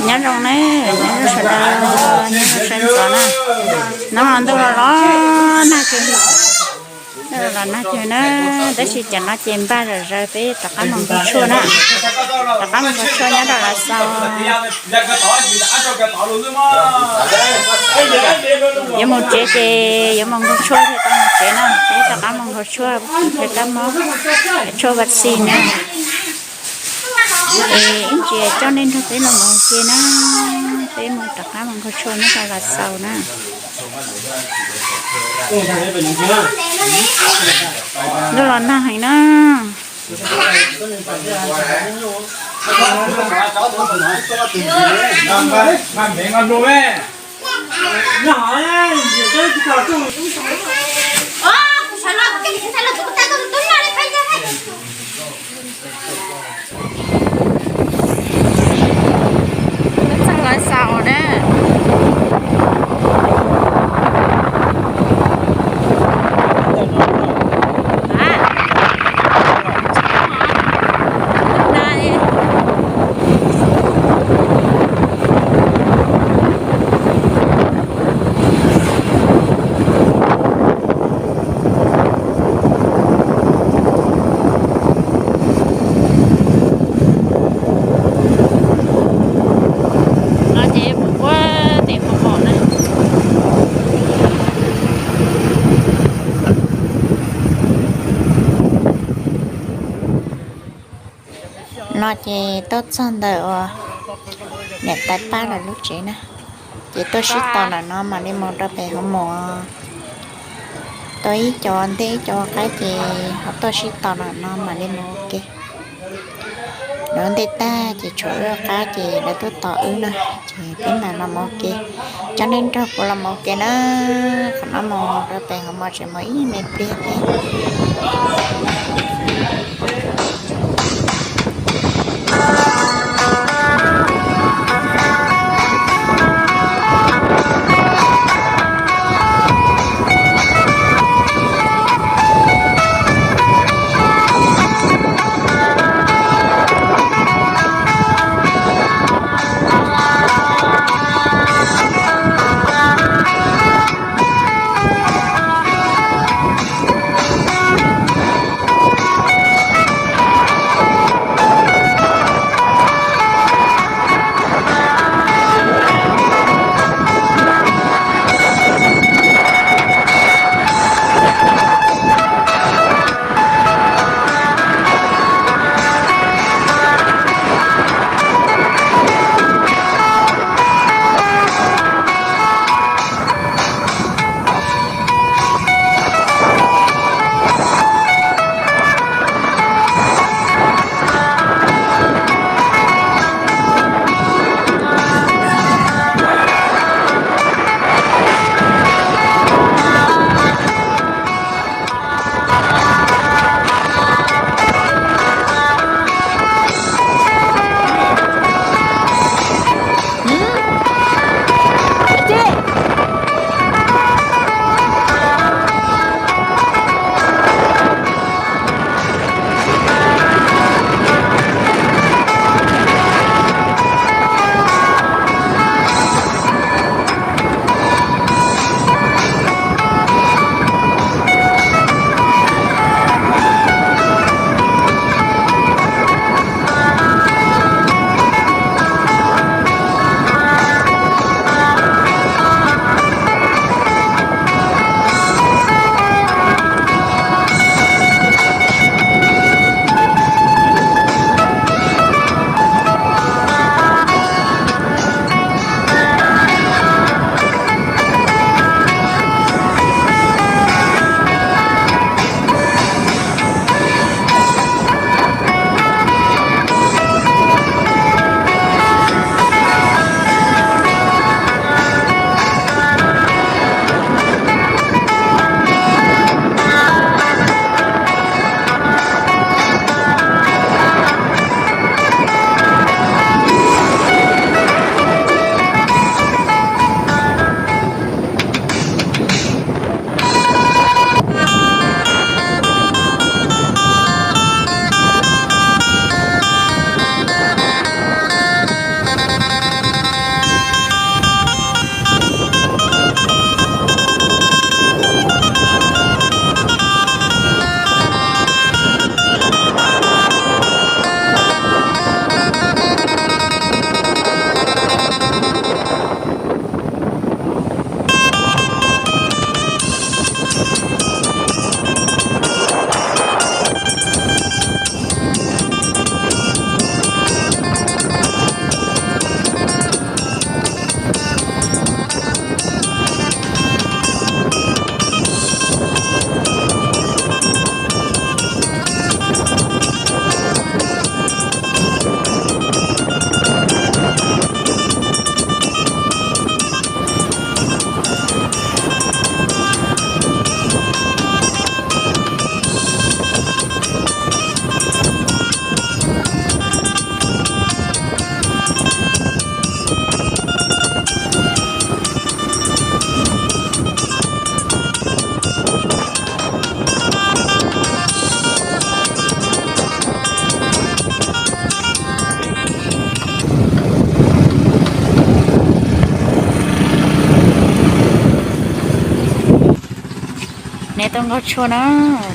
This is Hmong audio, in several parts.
Nyob zoo ne, nyob zoo sawv daws, nyob zoo sawv ntxov na. Hnub no ntuj los los nag kawg, ntuj los los nag kawg na, tab sis cov no ces npaj zom zaws peb rov qab mus nkaug tshuaj na. Rov qab mus nkaug tshuaj nyob rau Lav Xaus. Yuav mus tsev ces yuav mus nkaug tshuaj thiaj tau mus tsev na, peb rov qab mus nkaug tshuaj, thiaj tau mus tshuaj vaccine na. Es ib ntsis coj nej nrog peb los mus ua ke na, peb mus rov qab mus nkaug tshuaj nyob rau Lav Xaus na. Ntuj los nag heev na. Txog Lav Xaus na. No ces mus puag tim Hoo Maum na. No ces tuaj txog ntawm uas niam tais Paj lawv lub tsev na, ces tuaj sib tau ntawm no mam li mus rau pem Hoo Maum. Tau ib co ntej ib co qaib ces ho tuaj sib tau ntawm no mam li mus ua ke. Lawv ntej tag ces tshuav wb qab ces lawv tuaj tos wb na, ces peb mam los mus ua ke. Coj nej nrog kuv los mus ua ke na, qhov no mus rau pem Hoo Maum tseem muaj ib me pliag thiab. Tau nkaug tshuaj na,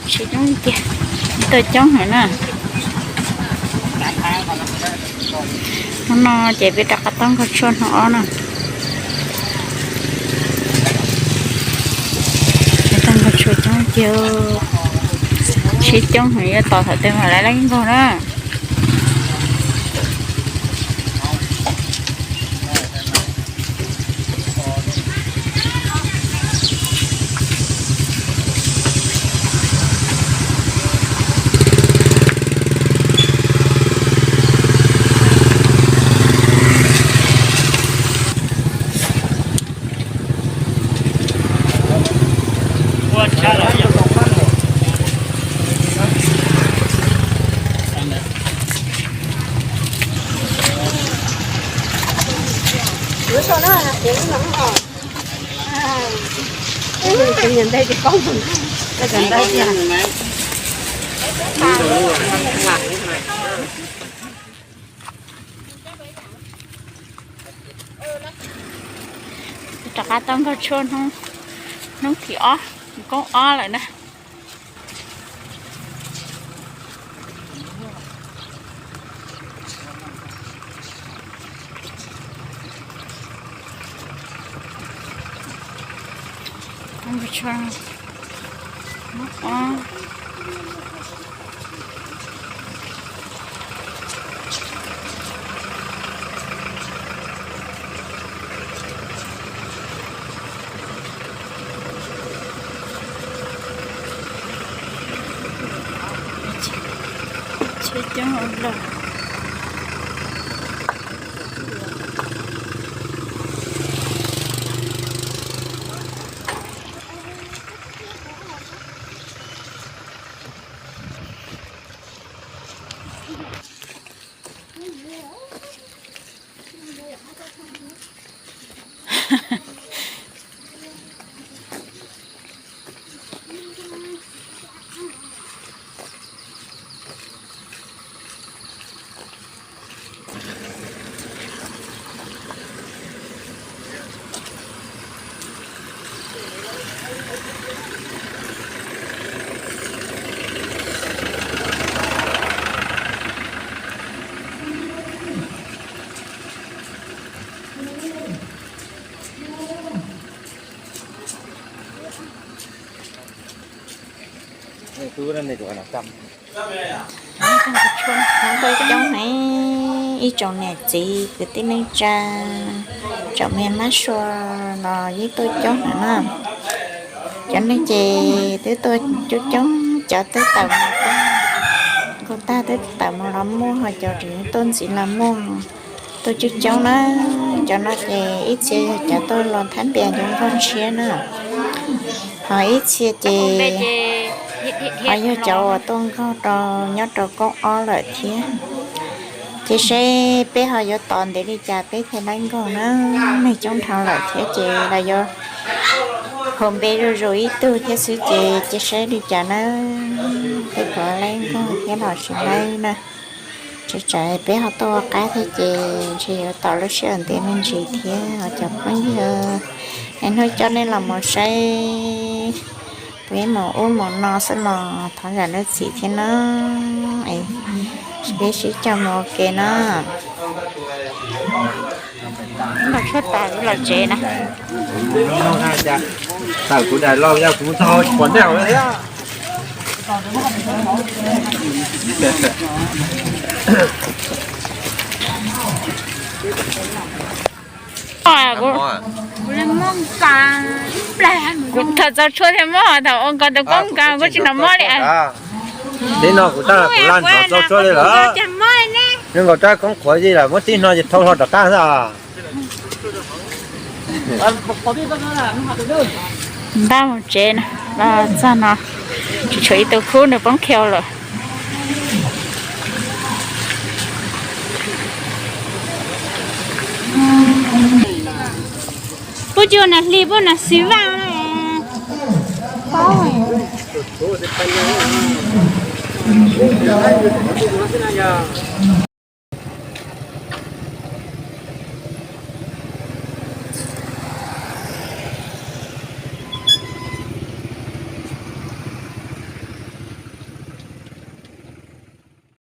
tsheb coob tiag, tau coob heev na. Hnub no ces peb rov qab tau nkaug tshuaj hnub ob na. Tau nkaug tshuaj coob tiag, tsheb coob heev, yuav tos thaum twg mam li laib nkaug na. Rov qab tau nkaug tshuaj hnub thib ob, koob ob lawm na. Tsheb coob ua luaj. Tuaj coob heev, ib tsoom niam txiv kwv tij neej tsa, tsoom me mab sua los yeej tuaj coob heev na. Cov neeg ces twb tuaj coob coob, cov twb tawm mus, nkaug tag twb tawm mus los muaj, ho cov tseem tuaj ntxiv los muaj, tuaj coob coob na. Cov no ces ib txhia yog cov tuaj los thab npias cov nkauj tshiab na, ho ib txhia ces ho yog cov uas tuaj nkaug rau nyob rau koob ob lawm thiab. Ces seb peb ho yuav tos ntev li cas peb thiaj laib nkaug na. Neeg coob dhau lawm thiab ces los yuav hu npe zuj zus ib tug thiab xwb ces cia saib li cas na, peb puas laib nkaug thiab los tsis laib na. Tsis tsam peb ho tuaj ua qab thiab ces ntshe yuav tos lub sij hawm ntev me ntsis thiab os cov phooj ywg. Es hnub coj nej los mus saib peb mus ub mus no xwb los thov zam lub txim thiab na. Peb sib coj mus ua ke na. Los tsev na. Tawm kuv daim los yog kuv txog pom ntej hauv thiab. Kuv thaum txaus tshuaj thiaj mob, thaum ua nkaus tus koob nkaus kuv tsis hnov mob li. Tib no kuv tab kuv laj hnov txaus tshuaj li lawm. Zoo nkaus rab koob qhuav li lawm, muab tib no ces thau hlo rov qab xwb. Npaj mus tsev, los txog no tsis tshuav ib tug khub nws poob khiau lawm. Puab cua nas hli puab nas xwb vaj.